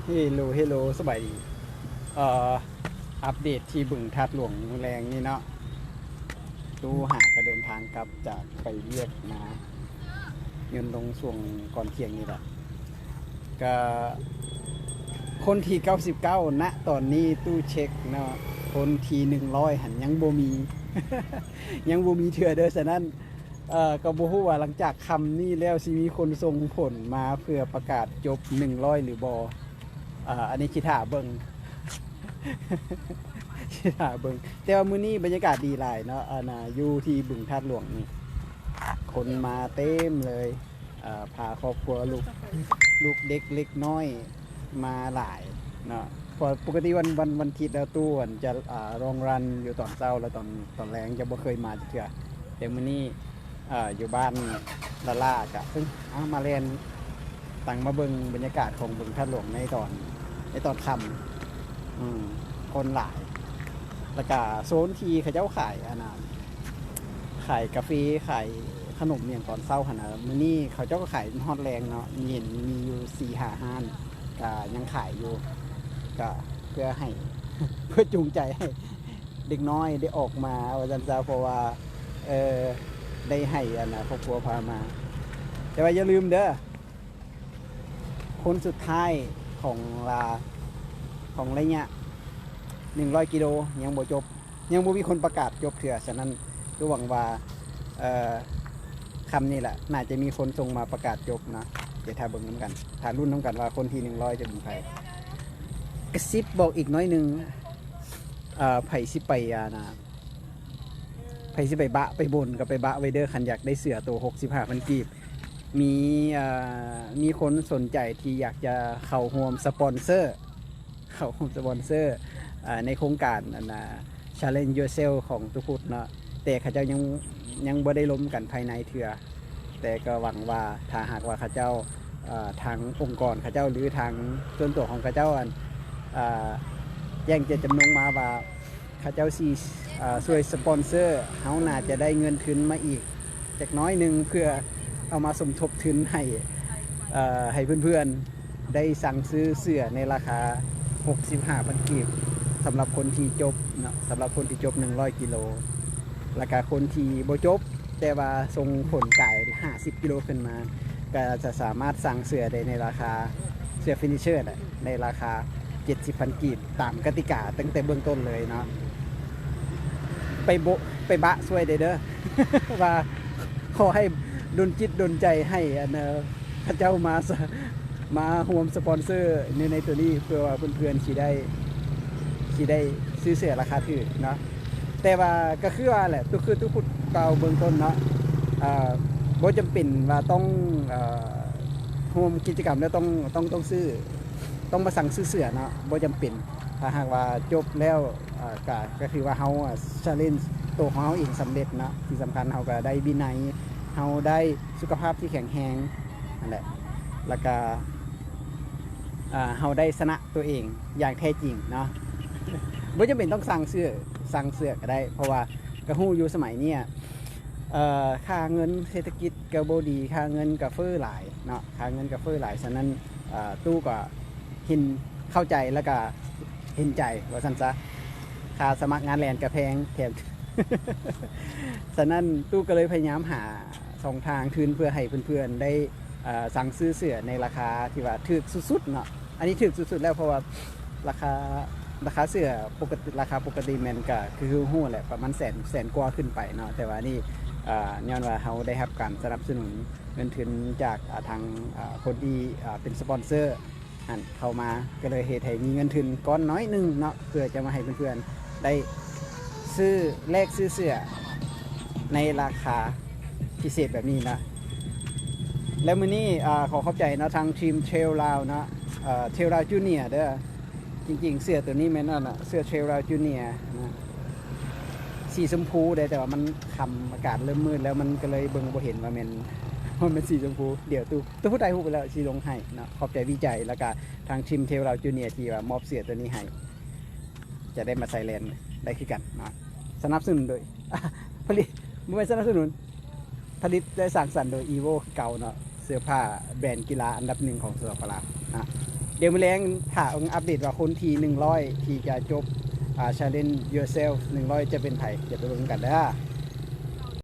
ເຮໂລ ເຮໂລ ສະບາຍດີ. ເອີ ອັບເດດທີ່ບຶງທາດຫຼວງມື້ແລງນີ້ເນາະ, ຕູ້ຫາກະເດີນທາງກັບຈາກໄປວຽກມາ ຍືນລົງຊ່ວງກ່ອນທ່ຽງນີ້ແຫຼະ. ກະຄົນທີເກົ້າສິບເກົ້ານະຕອນນີ້, ຕູ້ເຊັກເນາະ, ຄົນທີໜຶ່ງຮ້ອຍຫັ້ນຍັງບໍ່ມີ ຍັງບໍ່ມີເທື່ອເດີ. ສະນັ້ນ ເອີ ກໍບໍ່ຮູ້ວ່າຫຼັງຈາກຄ່ຳນີ້ແລ້ວ ຊິມີຄົນສົ່ງຜົນມາເພື່ອປະກາດຈົບໜຶ່ງຮ້ອຍຫຼືບໍ່. ເອີ ອັນນີ້ຊິຖ້າເບິ່ງ ຊິຖ້າເບິ່ງ. ແຕ່ວ່າມື້ນີ້ບັນຍາກາດດີຫຼາຍເນາະ, ອັນນ່າ ຢູ່ທີ່ບຶງທາດຫຼວງນີ້ ຄົນມາເຕັມເລີຍ. ເອີ ພາຄອບຄົວ ລູກ ລູກເດັກເລັກນ້ອຍມາຫຼາຍເນາະ, ເພາະປົກກະຕິວັນ ວັນ ວັນທິດແລ້ວ ຕູ້ຫັ້ນຈະ ອ່າ ລອງຣັນຢູ່ຕອນເຊົ້າ ແລ້ວຕອນ ຕອນແລງຈະບໍ່ເຄີຍມາຈັກເທື່ອ. ແຕ່ມື້ນີ້ ເອີ ຢູ່ບ້ານລະຫຼ້າກະ ເອີ ເອົາມາແລ່ນ ຕັ້ງມາເບິ່ງບັນຍາກາດຂອງບຶງທາດຫຼວງໃນຕອນ ໃນຕອນຄ່ຳ. ອືມ ຄົນຫຼາຍ. ແລ້ວກະໂຊນທີ່ເຂົາເຈົ້າຂາຍ ອັນນ່າ ຂາຍກາເຟ ຂາຍຂະໜົມຫຍັງຕອນເຊົ້າຫັ້ນນະ, ມື້ນີ້ເຂົາເຈົ້າກໍຂາຍຮອດແລງເນາະ, ເຫັນມີຢູ່ສີ່ຫ້າຮ້ານ ກະຍັງຂາຍຢູ່. ກະເພື່ອໃຫ້ ເພື່ອຈູງໃຈໃຫ້ເດັກນ້ອຍໄດ້ອອກມາ ວ່າຊັ້ນຊະ, ເພາະວ່າ ເອີ ໄດ້ໃຫ້ ອັນນ່າ ຄອບຄົວພາມາ. ແຕ່ວ່າຢ່າລືມເດີ ຄົນສຸດທ້າຍຂອງລາ ຂອງໄລຍະໜຶ່ງຮ້ອຍກິໂລຍັງບໍ່ຈົບ, ຍັງບໍ່ມີຄົນປະກາດຈົບເທື່ອ. ສະນັ້ນ ກໍຫວັງວ່າ ເອີ ຄ່ຳນີ້ແຫຼະ ໜ້າຈະມີຄົນສົ່ງມາປະກາດຈົບເນາະ. ດຽວຖ້າເບິ່ງນຳກັນ ຖ້າລຸ້ນນຳກັນວ່າຄົນທີໜຶ່ງຮ້ອຍຈະເປັນໃຜ. ກະຊິບບອກອີກໜ້ອຍໜຶ່ງ, ເອີ ໃຜຊິໄປ ອັນນ່າ ໃຜຊິໄປບະໄປບົນກໍໄປບະໄວ້ເດີ, ຄັນຢາກໄດ້ເສື້ອໂຕຫົກສິບຫ້າພັນກີບ. ມີ ເອີ ມີຄົນສົນໃຈທີ່ຢາກຈະເຂົ້າຮ່ວມສະປອນເຊີ ເຂົ້າຮ່ວມສະປອນເຊີ ເອີ ໃນໂຄງການ ອັນນ່າ Challenge Yourself ຂອງຕຸພຸດເນາະ, ແຕ່ເຂົາເຈົ້າຍັງ ຍັງບໍ່ໄດ້ລົມກັນພາຍໃນເທື່ອ. ແຕ່ກໍຫວັງວ່າຖ້າຫາກວ່າເຂົາເຈົ້າ ເອີ ທາງອົງກອນເຂົາເຈົ້າ ຫຼື ທາງສ່ວນຕົວຂອງເຂົາເຈົ້າ ອັນ ເອີ ແຈ້ງເຈດຈຳນົງມາວ່າ ເຂົາເຈົ້າຊິ ເອີ ຊ່ວຍສະປອນເຊີ, ເຮົາໜ້າຈະໄດ້ເງິນທຶນມາອີກຈັກໜ້ອຍໜຶ່ງ ເພື່ອເອົາມາສົມທົບທຶນໃຫ້ ເອີ ໃຫ້ເພື່ອນໆ ໄດ້ສັ່ງຊື້ເສື້ອໃນລາຄາຫົກສິບຫ້າພັນກີບ ສຳລັບຄົນທີ່ຈົບເນາະ, ສຳລັບຄົນທີ່ຈົບໜຶ່ງຮ້ອຍກິໂລ. ແລ້ວກະຄົນທີ່ບໍ່ຈົບ ແຕ່ວ່າສົ່ງຜົນກາຍຫ້າສິບກິໂລຂຶ້ນມາ ກໍຈະສາມາດສັ່ງເສື້ອໄດ້ໃນລາຄາ ເສື້ອ Finisher ແຫຼະ ໃນລາຄາເຈັດສິບພັນກີບ ຕາມກະຕິກາຕັ້ງແຕ່ເບື້ອງຕົ້ນເລີຍເນາະ. ໄປໂບະ ໄປບະຊ່ວຍໄດ້ເດີ ວ່າຂໍໃຫ້ດົນຈິດດົນໃຈໃຫ້ ອັນ ເຂົາເຈົ້າມາສະ ມາຮ່ວມສະປອນເຊີໃນ ໃນໂຕນີ້ ເພື່ອວ່າເພື່ອນໆຊິໄດ້ ຊິໄດ້ຊື້ເສື້ອລາຄາຖືກເນາະ. ແຕ່ວ່າກໍຄືວ່າແຫຼະ ຄືຕຸພຸດກ່າວເບື້ອງຕົ້ນເນາະ, ເອີ ບໍ່ຈຳເປັນວ່າຕ້ອງ ເອີ ຮ່ວມກິດຈະກຳແລ້ວຕ້ອງ ຕ້ອງ ຕ້ອງຊື້ ຕ້ອງມາສັ່ງຊື້ເສື້ອເນາະ, ບໍ່ຈຳເປັນ. ຖ້າຫາກວ່າຈົບແລ້ວ ເອີ ກະ ກະຖືວ່າເຮົາ ເອີ challenge ໂຕຂອງເຮົາເອງສຳເລັດເນາະ. ທີ່ສຳຄັນເຮົາກະໄດ້ວິໄນ, ເຮົາໄດ້ສຸຂະພາບທີ່ແຂງແຮງຫັ້ນແຫຼະ ແລ້ວກະ ອ່າ ເຮົາໄດ້ຊະນະຕົວເອງຢ່າງແທ້ຈິງເນາະ. ບໍ່ຈຳເປັນຕ້ອງສັ່ງເສື້ອ ສັ່ງເສື້ອກໍໄດ້ ເພາະວ່າກໍຮູ້ຢູ່ສະໄໝນີ້ ເອີ ຄ່າເງິນເສດຖະກິດກໍບໍ່ດີ, ຄ່າເງິນກໍເຟີ້ຫຼາຍເນາະ, ຄ່າເງິນກໍເຟີ້ຫຼາຍ. ສະນັ້ນ ອ່າ ຕູ້ກໍເຫັນ ເຂົ້າໃຈ ແລ້ວກໍເຫັນໃຈວ່າຊັ້ນຊະ. ຄ່າສະໝັກງານແລ່ນກໍແພງ ແຖມ ສະນັ້ນ ຕູ້ກໍເລີຍພະຍາຍາມຫາຊ່ອງທາງທຶນ ເພື່ອໃຫ້ເພື່ອນໆໄດ້ ເອີ ສັ່ງຊື້ເສື້ອໃນລາຄາທີ່ວ່າຖືກສຸດໆເນາະ. ອັນນີ້ຖືກສຸດໆແລ້ວ ເພາະວ່າລາຄາ ລາຄາເສື້ອປົກກະຕິ ລາຄາປົກກະຕິແມ່ນກະຄືຮູ້ແຫຼະ ປະມານແສນ ແສນກວ່າຂຶ້ນໄປເນາະ. ແຕ່ວ່ານີ້ ເອີ ຍ້ອນວ່າເຮົາໄດ້ຮັບການສະໜັບສະໜູນເງິນທຶນຈາກ ອ່າ ທາງ ອ່າ ຄົນທີ່ ອ່າ ເປັນສະປອນເຊີຫັ້ນເຂົ້າມາ ກໍເລີຍເຮັດໃຫ້ມີເງິນທຶນກ້ອນໜ້ອຍໜຶ່ງເນາະ ເພື່ອຈະມາໃຫ້ເພື່ອນໆໄດ້ຊື້ ແລກຊື້ເສື້ອໃນລາຄາ ພິເສດແບບນີ້ນະ. ແລະ ມື້ນີ້ ອ່າ ຂໍຂອບໃຈເນາະ ທາງທີມເທຣລລາວເນາະ, ເອີ ເທຣລລາວຈູເນຍເດີ. ຈິງໆ ເສື້ອໂຕນີ້ແມ່ນ ອັນນ່າ ເສື້ອເທຣລລາວຈູເນຍນະ, ສີຊົມພູເດ້ ແຕ່ວ່າມັນຄ່ຳ ອາກາດເລີ່ມມືດແລ້ວ ມັນກໍເລີຍເບິ່ງບໍ່ເຫັນວ່າແມ່ນ ວ່າແມ່ນສີຊົມພູ. ດຽວຕູ້ ຕູ້ຜູ້ຖ່າຍຮູບໄປແລ້ວຊິລົງໃຫ້ເນາະ. ຂອບໃຈວິໄຈ ແລ້ວກະທາງທີມເທຣລລາວຈູເນຍທີ່ວ່າມອບເສື້ອໂຕນີ້ໃຫ້ ຈະໄດ້ມາໃສ່ແລ່ນໄດ້ຄືກັນເນາະ. ສະໜັບສະໜູນໂດຍ ຜະລິດ ບໍ່ແມ່ນສະໜັບສະໜູນ ຜະລິດ ແລະ ສ້າງສັນໂດຍ ອີໂວ ຄືເກົ່າເນາະ, ເສື້ອຜ້າແບຣນກິລາອັນດັບໜຶ່ງຂອງສປປ ລາວເນາະ. ດຽວມື້ແລງຖ້າເບິ່ງອັບເດດວ່າຄົນທີໜຶ່ງຮ້ອຍທີ່ຈະຈົບ ອ່າ Challenge Yourself ໜຶ່ງຮ້ອຍຈະເປັນໃຜ ດຽວໄປເບິ່ງນຳກັນເດີ.